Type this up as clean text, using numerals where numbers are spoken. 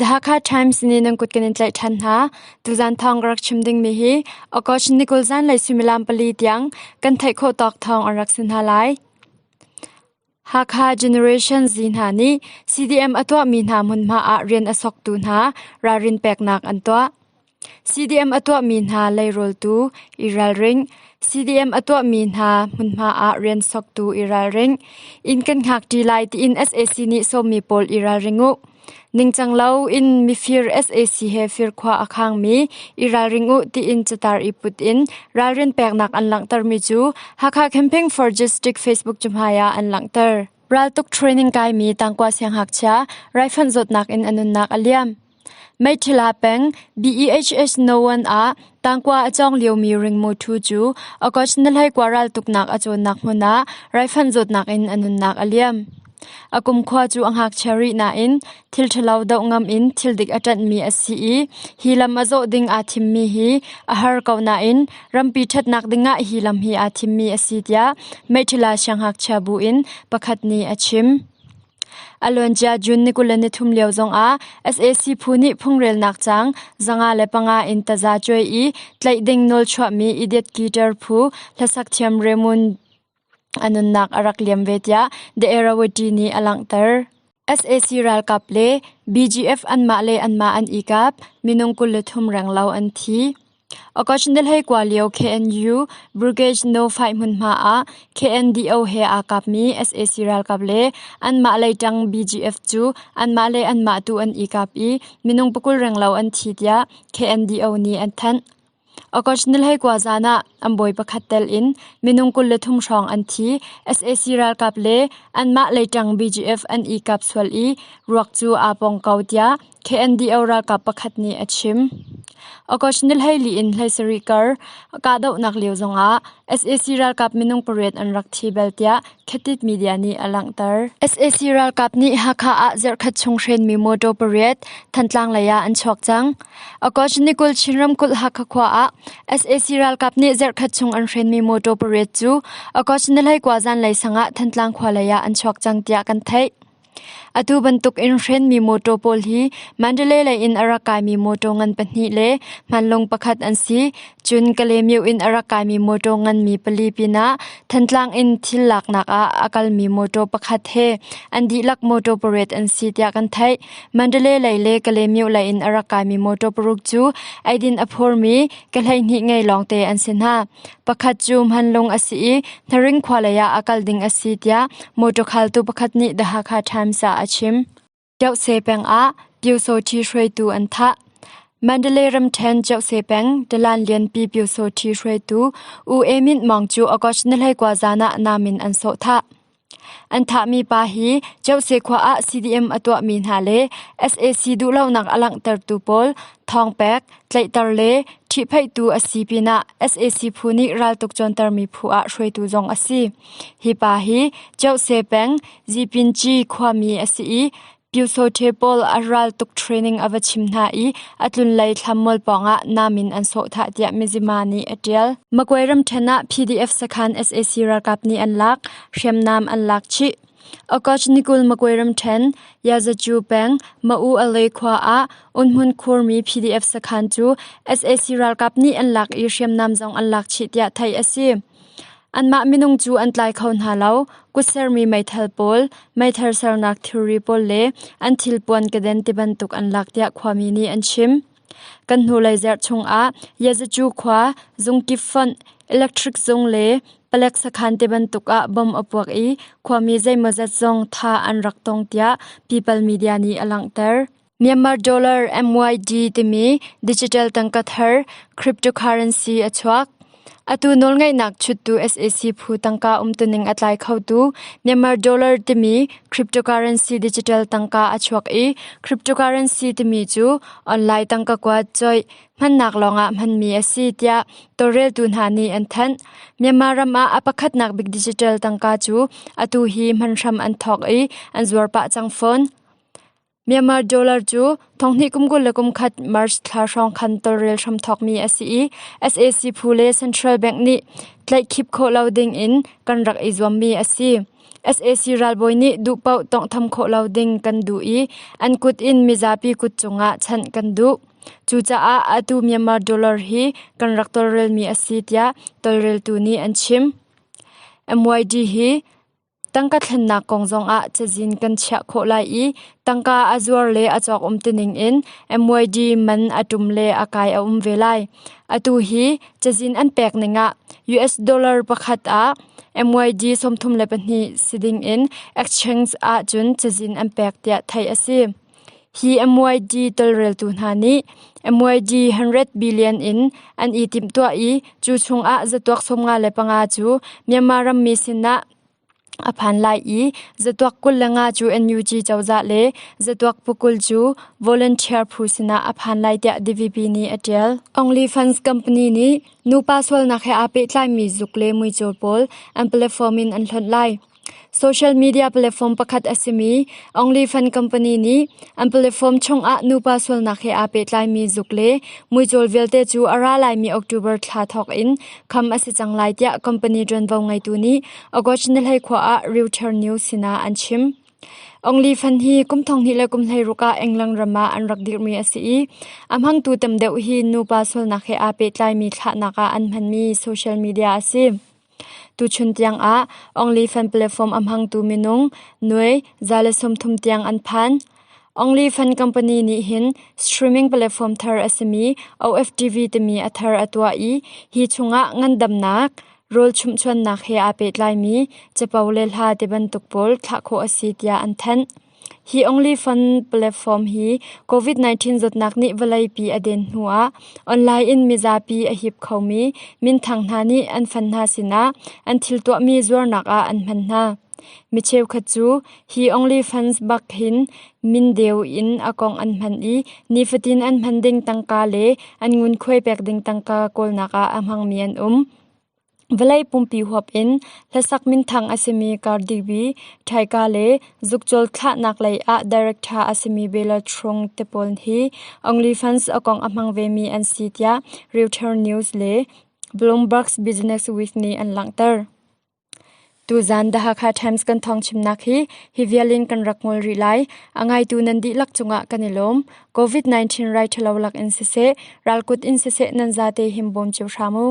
The Hakha Times nih nan kut kan in tlaih ṭhan hna. Tuzan thawng ka rak chim dingmi hi August ni 20 zanlei suimilam pali tiang kan theih khawh tawk thawng an rak si hna lai. Hakha Generation Z hna nih CDM a tuahmi hna hmunhma ah rian a soktu hna ralrin peknak an tuah. CDM a tuahmi hna leirawl i ralring. CDM a tuahmi hna hmunhma ah rian soktu i ralring. Inn kan hngak ṭi lai tiin sac nih sawmmi pawl i ralring u. Ningcang lo in mifir sac he firkhua a khangmi i ralring u tiin catar i put in ralrin peknak an langhtermi cu Hakha Camping for Justice Facebook cahmai ah an langhter. Raltuk training kaimi tangkua siangngakchia raifanh zawtnak in a nunnak a liam. Meithila peng BEHS No. 1 ah tangkua a cawng liomi ringmu ṭhu cu August ni hleikua raltuknak a cawnnak hmun ah raifanh zawtnak in a nunnak a liam. A kumkhua cu a ngakchia rih nain thil ṭhalo doh ngam in thil dik a ṭanhmi a si i hi lam a zawh ding aa thimmi hi a har ko nain rampi ṭhatnak dingah hi lam hi aa thimmi a si tiah Meithila siangngakchia bu in pakhat nih a chim. A luancia June ni 23 lio zongah sac phu nih phungrelnak caang 505 in taza cuai i tlaih ding nawlchuahmi Idiot Guitar phu hlasak thiam Raymond a nunnak a rak liam ve tiah The Irrawaddy nih a langhter. Sac ralkap le BGF anmah le anmah an i kap, minung 23 renglo an thi. August ni 21 lio KNU Brigade No. 5 hmunhma ah KNDO he aa kapmi sac ralkap le anmah leiṭang BGF cu anmah le anmah tu an i kap i minung pakul renglo an thi tiah KNDO nih an thanh. August ni 21 zan ah an bawi pakhat tel in minung 23 hrawng an thi. Sac ralkap le anmah leiṭang BGF an i kap sual i ruak cu aa pong ko tiah KNDO ralkap pakhat nih a chim. August ni 14 in 17 kar kahdohnak lio zongah sac ralkap minung pariat an rak thi bal tiah Khatit media nih a langhter. Sac ralkap nih Hakha ah zarhkhat chung hrenmi motor pariat Thantlang lei ah an chuak cang. August ni 20 Chin ramkulh Hakha khua ah sac ralkap nih zarhkhat chung an hrenmi motor pariat cu August ni 21 zanlei sang ah Thantlang khua lei ah an chuak cang tiah kan theih. Atu bantuk in hrenmi mawtaw pawl hi Mandalay lei in a rak kaimi mawtaw ngan pahnih le hmanlung pakhat an si. Cun Kalaymyo in a rak kaimi mawtaw nganmi pali pinah Thantlang in thil laknak ah a kalmi mawtaw pakhat he an dihlak mawtaw pariat an si tiah kan theih. Mandalay lei le Kalaymyo lei in a rak kaimi mawtaw paruk cu eidin a phurmi ke 12 ngei lawngte an si hna. Pakhat cu hmanlung a si i Hnaring khua lei ah a kal ding a si tiah mawṭaw khaltu pakhat nih The Hakha Times ah a chim. Kyaukse peng ah Pyusawṭhi hruaitu an thah. Mandalay ramṭhen Kyaukse peng Dalan lianpi Pyusawṭhi hruaitu U E Myint Maung cu August ni 21 zan ah nam in an sawh thah. An thahmi pa hi Kyaukse khua ah CDM a tuahmi hna le sac duhlonak a langhtertu pawl thawngpek, tlaihter le ṭhihphaihtu a si pinah sac phu nih raltuk cawntermi phu ah hruaitu zong a si. Hi pa hi Kyaukse peng Zipinci khuami a si i Pyusawṭhe pawl a raltuk training a va chim hna i a tlunlei thlammual pawngah nam in an sawh thah tiah Mizzima nih a ṭial. Magway ramṭhen ah PDF sakhan sac ralkap nih an lak, hriamnam an lak chih. August ni 20 Magway ramṭhen Yazachu peng Ma'u Ale khua ah unhmun khurmi PDF sakhan cu sac ralkap nih an lak i hriamnam zong an lak chih tiah theih a si. Anmah minung cu an tlai kho hna lo. Kutsermi meithal pawl, meithal sernak thilri pawl le an thilpuan keden tibantuk an lak tiah khuami nih an chim. Kan hnulei zarh chungah Yazacu khua zungkip fonh, electric zung le palek sakhan tibantuk ah bom a puak i khuami zeimawzat zong tha an rak tong tiah People Media nih a langhter. Myanmar dollar MYD timi digital tangka thar cryptocurrency a chuak. Atu nawlngeihnak chuttu sac phu tangka umtuning a tlai khotu Myanmar dollar timi cryptocurrency digital tangka a chuak i cryptocurrency timi cu online tangka kuat coih hmannak lawngah hmanmi a si tiah tawlreltu hna nih an thanh. Myanmar ram ah a pakhatnak bik digital tangka cu atu hi hman hram an thawk i an zuar pah cang fawn. Myanmar dollar cu thonghnih kum 21 March thla hrawng khan tawlrel hramthawkmi a si i sac phu le Central Bank nih tlaihkhip khawh lo ding in kan rak i zuammi a si. Sac ralbawi nih duhpaoh tawnghtham khawh lo ding kan duh i an kut in mizapi kut cungah chanh kan duh. Cucaah atu Myanmar dollar hi kan rak tawlrelmi a si tiah tawlreltu nih an chim. MYD hi Tangka thlennak kong zongah cazin kan chiah khawh lai i tangka a zuar le a cawk um tining in MYD man a ṭum le a kai a um ve lai. Atu hi cazin an pek ning ah US dollar pakhat ah MYD 32 si ding in exchange ahcun cazin an pek tiah theih a si. Hi MYD tawlreltu hna nih MYD 100 billion in an i timhtuah i cu chungah zatuak 55 cu Myanmar rammi sinah a phan lai i zatuak 25 cu NUG cozah le zatuak pukul cu volunteer phu sinah a phan lai tiah DVB nih a ṭial. OnlyFans company nih nupa sualnak he aa pehtlaimi zuk le muicawl pawl an platform in an hlonh lai. Social media platform pakhat a simi OnlyFans company nih an platform chungah nupa sualnak he aa pehtlaimi zuk le muicawl vialte cu a ra laimi October thla thawk in kham a si cang lai tiah company ṭuanvo ngeitu nih August ni 14 ah Reuters News sinah an chim. OnlyFans hi kum 2016 ah England ram ah an rak dirhmi a si i a hmangtu tam deuh hi nupa sualnak he aa pehtlaimi thlahnak ah an hmanmi social media a si. Tuchun tiangah OnlyFans platform a hmangtu minung nuai 130 tiang an phan. OnlyFans company nih hin streaming platform thar a simi OFTV timi a thar a tuah i hi chungah ngandamnak, rawl chumhchuannak he aa pehtlaimi capo le hla tibantuk pawl thlah khawh a si tiah an thanh. Hi OnlyFans platform hi COVID-19 zawtnak nih vawleipi a den hnuah online in mizapi a hip khomi minthang hna nih an fan hna sinah an thil tuahmi zuarnak ah an hman hna. Mi cheukhat cu hi OnlyFans bak hin mindeu in a kong an hman i nifatin an hman ding tangka le an ngunkhuai pek ding tangka kawlnak ah a hmangmi an um. Vawlei pumpi huap in hlasak minthang a simi Cardi B, Tyga le zukcawl thlahnak lei ah director a simi Bella Thorne te pawl hi OnlyFans a kong a hmang vemi an si tiah Reuters News le Bloomberg Businessweek nih an langhter. Tuzaan The Hakha Times kan thawngchimnak hi hi vial in kan rak ngol rih lai. A ngaitu nan dihlak cungah kan i lawm. COVID-19 rai ṭhalo lak in siseh, ralkut in siseh nan zate himbawm cio hram u.